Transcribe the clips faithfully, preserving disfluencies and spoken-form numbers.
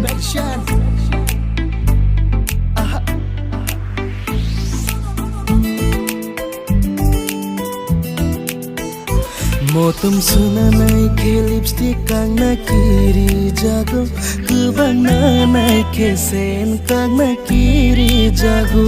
Nation. Aha. Motom suna nai khe lipstick kangna kiri jago, kwbang na nai khe sen kangna kiri jago.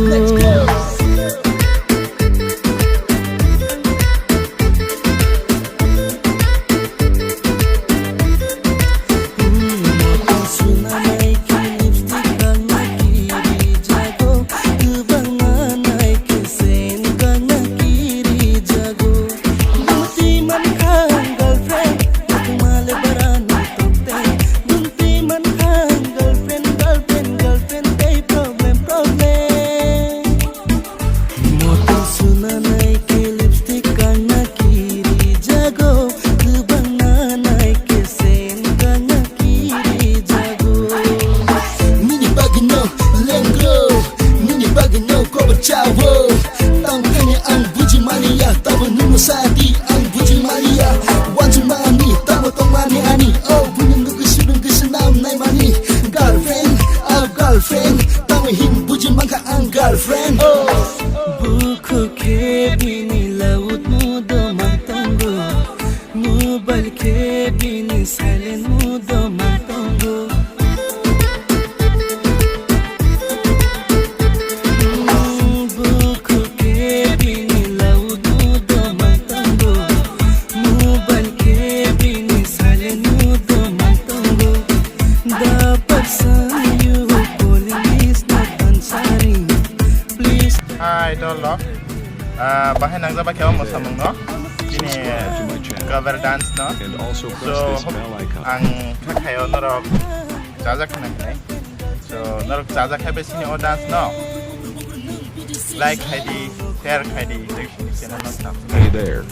Motom suna nai khe lipstick kangna kiri jago, kwbang na nai khe sen kangna kiri jago. Nini bagwi no lengro, nini bagwi no kobo chawo. Tang kani ang buji mani ya, tabo nunu sadi ang buji mani ya. Wanju mani, tabo tong mani ani, oh, bunyung nugwi sudung kisa nam nai mani. Girlfriend, oh, girlfriend, tabo hin buji mangka ang girlfriend, oh. Bukhuk khe bini loud mode o man tongo, mobile khe bini silent mode o man tongo. Bukhuk khe bini loud mode o man tongo, mobile khe bini silent mode o man tongo. The person you calling is not answering. Hi, dol rok. Ah, bahai nangjak bai khe o mosamung no. Chini cover dance no. So, ang kha khayo norok chajak khna khnai. So, norok chajak khai bai sini o dance no. Like khai di, share khai di, chini channel no sab. Hey there.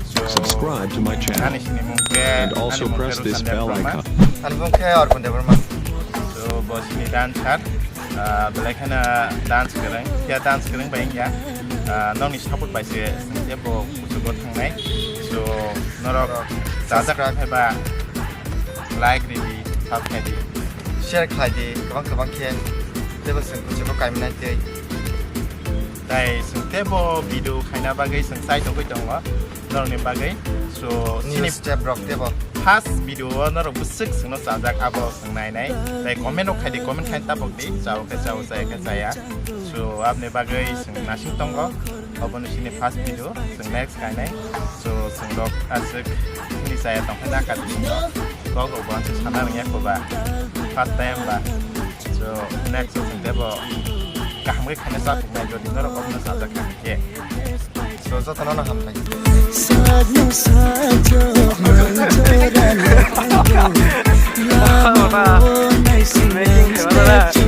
So, subscribe to my channel. Ani sini mung khe, and also press this bell icon. Ani mung khe Arpon Debbarma. So, bo sini dance hat. Ah, belai kheno dance kwrwng, ya dance kwrwng bai wngya. Ah, nokni support bai se tebo kuchugo thangnai. So, norok chajak khe ba like ridi, sub khe di. Share khlai di, kwbang kwbang khe. Tebo chwng kuchugo kaimanai tei. Tai chwng tebo video khaina bagwi chwng chai tongwi tongo. Norokni bagwi. So, new chini step rok tebo. First video o norok bwswk chwngno chajak abo chwng nai nai. Tai comment rok khai di, comment khai tabok di. Chao khe chao, chaya khe chaya. So, aboni bagwi chwng nasing tongo. Obono chini first video, chwng next khai nai. So, chwng rok aswk chini chaya tong khe na kati no. Kok rok bo aswk sana rwngya koba. First time ba. So, next o chwng tebo kaham khe khaina cha thwknai, jodi norok obono chajak kha hwnkhe. So, jotono no hambai. Sakno sajak manjora le tango. Lama o naising naising.